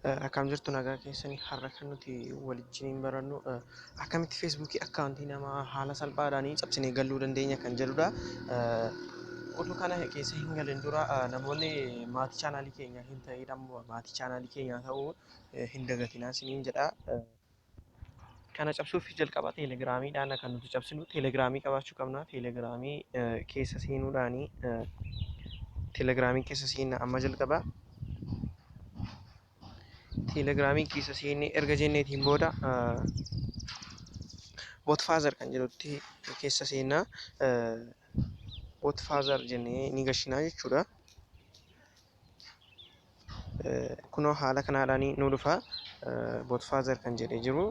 Akkam jirtu, nagaa keessanii? Har'a kan nuti waliin barannu akkamitti Feesbuukii akkaawuntii namaa haala salphaadhaan cabsinee galuu dandeenya kan jedhudha. Utuu kana keessa hin galin dura, namoonni maatii chaanaalii keenyaa hin ta'in ammoo maatii chaanaalii keenyaa ta'uu hin dagatinaa isiniin jedha. Kana cabsuuf jalqaba teelegiraamiidhaan kan nuti cabsinu, teelegiraamii qabaachuu qabna. Teelegiraamii keessa seenuudhaani, teelegiraamii keessa seenna amma jalqaba. Teelegiraamii keessa seennee erga jenneetiin booda BotFather kan jedhutti keessa seenna. BotFather jennee ni gashinaa jechuudha. Kunoo haala kanaadhaan nu dhufa. BotFather kan jedhee jiru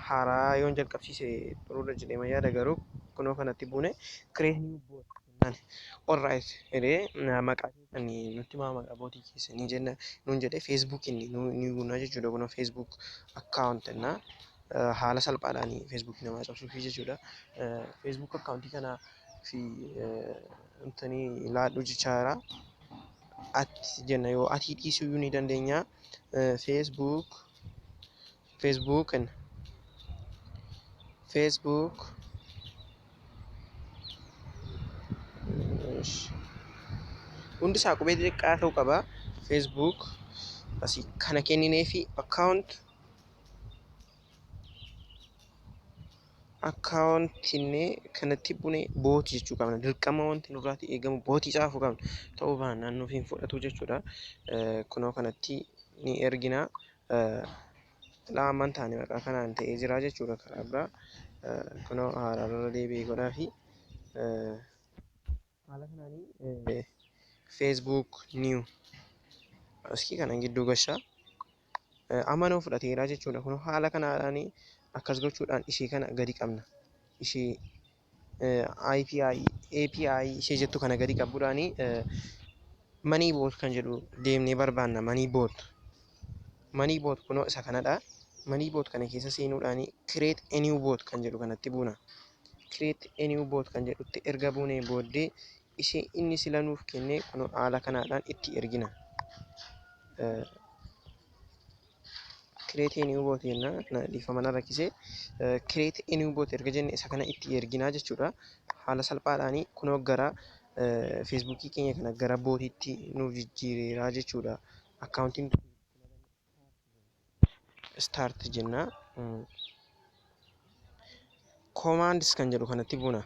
haaraa yoon jalqabsiise xuruudha jedhee yaada, garuu kunoo kanatti buune create new bot jennaan. Alright jedhee, maqaa keessan nutti himaa, maqaa bootii keessanii jenna nuun jedhee, Feesbuukiin ni guunnaa jechuudha. Kunoo Facebook account jenna. Haala salphaadhaan Feesbuukii namaa cabsuufi jechuudha. Facebook akkaawuntii kana fi intanii laadhu jechaa jira. Ati jenna, yoo atii dhiisuu ni dandeenya. Facebook jenna. Facebook hundi isaa qubee xixiqqaa ta'uu qaba. Facebook asii kana kenninee fi akkaawuntinnee kanatti bune bot jechuu qabna. Dirqama wanti nurraati eegamu bootii caafuu qabna. Ta'uu baannaan nuuf hin fudhatu jechuudha. Kunoo kanatti ni ergina. Laamaan taane maqaa kanaan ta'ee jira jechuudha karaa biraa. Kunoo haaraa irra deebi'ee godhaa fi haala kanaanii Facebook new askii kana gidduu gashaa. Amma nuu fudhateera jechuudha. Kun haala kanaadhaan akkas gochuudhaan ishee kana gadi qabna. Ishee IPI API ishee jettu kana gadi qabuudhaan Manybot kan jedhu deemnee barbaanna. Manybot. Manybot kunoo isa kanadha. Manybot kana keessa seenuudhaan create a new bot kan jedhu kanatti buuna. Create a new bot kan jedhutti erga buunee booddee, ishee inni sila nuuf kennee kunoo haala kanaadhaan itti ergina. Create a new bot jenna, dhiifama na rakkisee. Create a new bot erga jenne, isa kana itti erginaa jechuudha. Haala salphaadhaan kunoo gara Feesbuukii keenya kana gara bootiitti nuuf jijjiireera jechuudha. Akkaawuntiin start jenna. Commands kan jedhu kanatti buuna.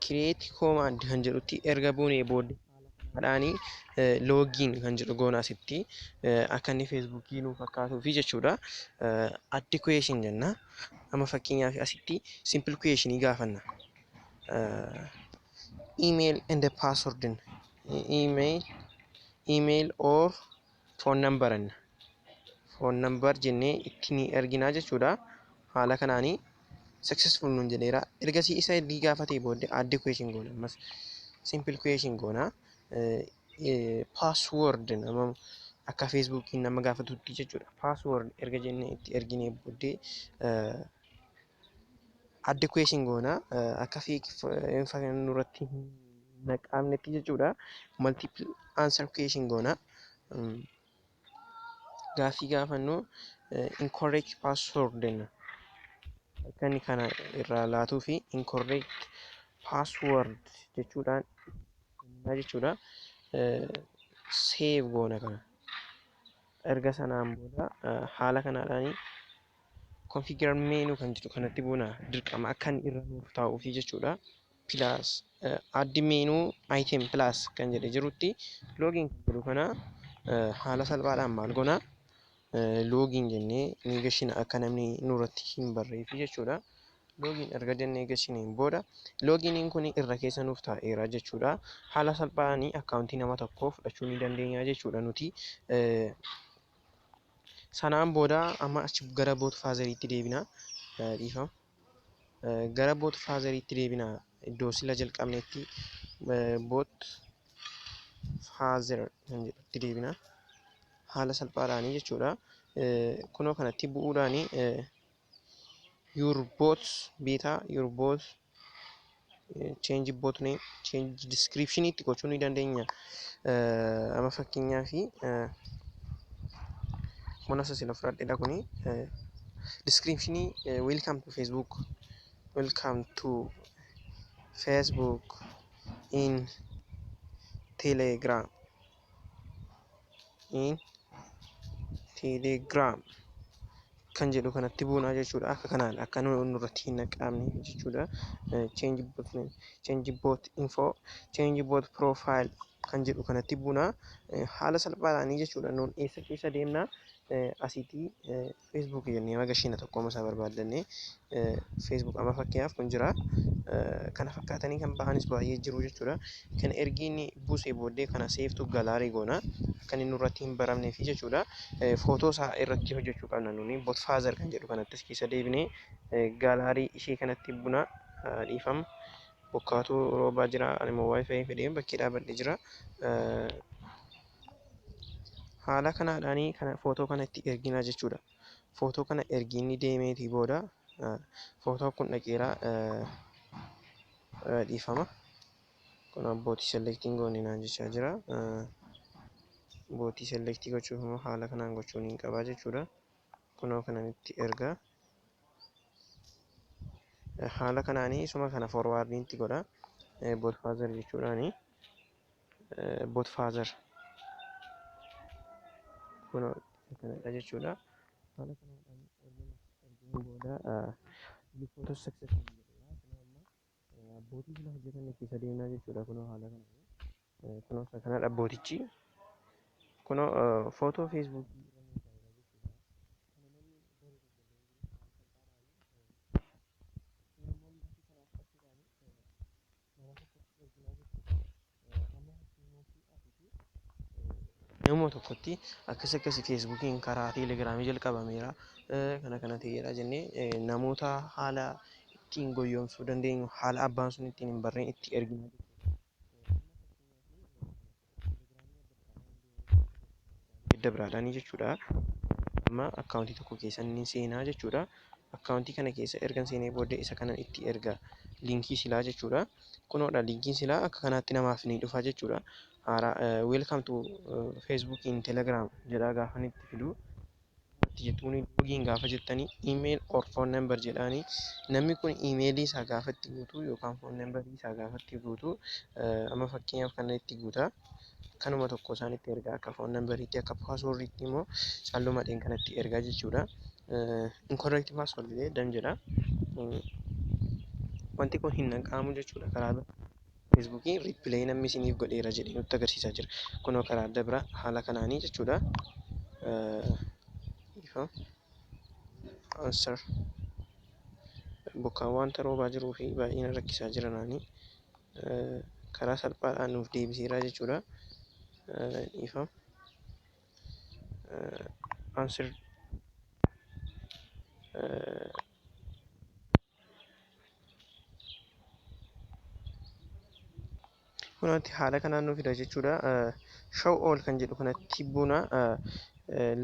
Create command kan jedhutti erga buunee booddee, haala login kan jedhu goona asitti, akka inni Feesbuukii nuuf fakkaatuufi jechuudha. Add question jenna. Amma fakkeenyaaf asitti simple question gaafanna. Email and password, email or phone number jenna. Phone number jennee itti ni erginaa jechuudha. Haala kanaanii successful nuun jedheera. Ergasii isa ergii gaafatee booddee add question goona. Ammas simple question goona. Password nama akka Feesbuukiin nama gaafatutti jechuudha. Password erga jennee itti erginee booddee, add question goona, akka fake nurratti hin naqaamnetti jechuudha. Multiple answer question goona. Gaaffii gaafannu incorrect password jenna. Akka inni kana irraa laatuu fi incorrect password jechuudhaan jechuudha. Save goona kana. Erga sanaan booda haala kanaadhaan configure menu kan jedhu kanatti buuna, dirqama akka inni irra nuuf taa'uufi jechuudha. Plus add menu item plus kan jedhe jirutti login kan jedhu kana haala salphaadhaan maal goona, login jennee ni gashina, akka namni nurratti hin barreeffi jechuudha. Login erga jennee gashineen booda, loginiin kun irra keessa nuuf taa'eera jechuudha. Haala salphaadhaan akkaawuntii nama tokkoo fudhachuu ni dandeenya jechuudha nuti. Sanaan booda amma achi gara BotFatheriitti deebina. Dhiifama. Gara BotFatheriitti deebina, iddoo sila jalqabnetti BotFather kan jedhutti deebina. Haala salphaadhaan jechuudha. Kunoo kanatti bu'uudhaan your bot beta, your bot, change bot name, change description itti gochuu ni dandeenya. Amma fakkeenyaaf mana sila fudhadheedha kuni description welcome to Facebook, welcome to Facebook in Telegram, in Telegram kan jedhu kanatti buunaa jechuudha. Akka kanaan akka nurratti hin naqamne jechuudha. Change bot, change bot info, change bot profile kan jedhu kanatti buunaa haala salphaadhaanii jechuudha. Nuun eessa keessa deemnaa? Asiitii Facebook jennee magashiina tokko isaa barbaadannee Facebook amma fakkeenyaaf kun jira. Kana fakkaatanii kan bahanis baay'ee jiru jechuudha. Kan ergi inni buusee booddee kana save to gallery goona, akka inni nurratti hin baramneefi jechuudha. Footoo isaa irratti hojjechuu qabna nuni. BotFather kan jedhu kanattis keessa deebinee gallery ishee kanatti buna. Dhiifama. Bokkaatu roobaa jira. Ani immoo WiFi fedhee bakkee dhaabadhee jira. Haala kanaadhaanii kana footoo kana itti erginaa jechuudha. Footoo kana ergi inni deemeetii booda footoon kun dhaqeera. Dhiifama. Kun bot selectiin goone naan jechaa jira. Bot select gochuuf immoo haala kanaan gochuun hin qabaa jechuudha. Kunoo kanan itti ergaa. Haala kanaanii isuma kana forwardiin itti godha. BotFather jechuudhaani. BotFather. Kunoo kanadha jechuudha. Haala kanaadhaan erga ergeen booda "Your photo successful" jedheera. Kunoo amma botii sila hojjetanne keessa deemnaa jechuudha. Kunoo haala kanaan. Kunoo isa kanadha botichi. Kunoo footoo Facebookii irra nuu kaa'eera jechuudha. Kana namni baru tokko illee hin jiru, haala salphaadhaan. Immoo linkii kanaa fudhachuudhaan nama tokkotti erginaa jechuudha. Amma fakkeenyaaf asitti nama tokkotti akkas akkasi Facebookiin karaa Telegramii jalqabameera, kana kana ta'eera jennee namoota haala ittiin goyyomsuu dandeenyu, haala abbaan sun ittiin hin barreen itti ergina jechuudha. Edda biraadhaanii jechuudha. Amma akkaawuntii tokko keessa inni seenaa jechuudha. Akkaawuntii kana keessa ergan seenee booddee isa kanan itti erga linkii silaa jechuudha. Kunoodha, linkiin silaa akka kanaatti namaaf ni dhufa jechuudha. Haaraa "Welcome to Facebook in Telegram" jedhaa gaafa inni itti fidu. Itti jettuuni login gaafa jettanii "email or phone number" jedhaanii, namni kun emailii isaa gaafa itti guutu yookaan phone numberii isaa gaafa itti guutu, amma fakkeenyaaf kana itti guuta. Kanuma tokko isaan itti ergaa akka phone numberiitti, akka passwordiitti immoo callumadheen kanatti ergaa jechuudha. Incorrect password jedhee dan jedha. Wanti kun hin naqaamu jechuudha karaa Facebookii reply namni isiniif godheera jedhee nutti agarsiisaa jira. Kunoo karaa adda biraa haala kanaanii jechuudha. Answer bokkaan wanta roobaa jiruu fi baay'ee na rakkisaa jira naanii. Karaa salphaadhaan nuuf deebiseera jechuudha. Dhiifama. Answer kunooti haala kanaan nu fida jechuudha. Show all kan jedhu kanatti buna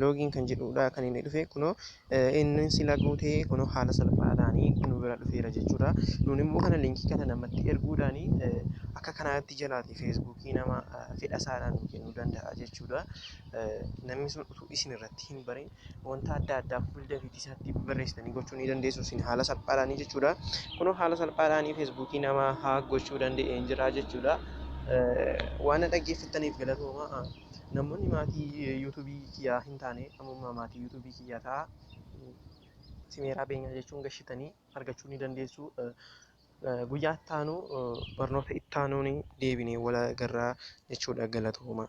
login kan jedhudha kan inni dhufe. Kunoo inni sila guutee kunoo haala salphaadhaan nu bira dhufeera jechuudha. Nuun immoo kana linkii kana namatti erguudhaan akka kanaatti jalaati Facebookii nama fedha isaadhaan nu kennuu danda'a jechuudha. Namni sun utuu isin irratti hin barin wanta adda addaa fuula isaatti barreessitanii gochuu ni dandeessu isin haala salphaadhaan jechuudha. Kunoo haala salphaadhaan Facebookii nama haa gochuu danda'een jira jechuudha. Waan na dhaggeeffattaniif galatooma. Namoonni maatii YouTubeii kiyyaa hin taane ammuma maatii YouTubeii kiyyaa ta'a. Simeeraa Beenyaa jechuun gashitanii argachuu ni dandeessu. Guyyaa itti aanu barnoota itti aanuun deebinee wal agarraa jechuudha, galatooma.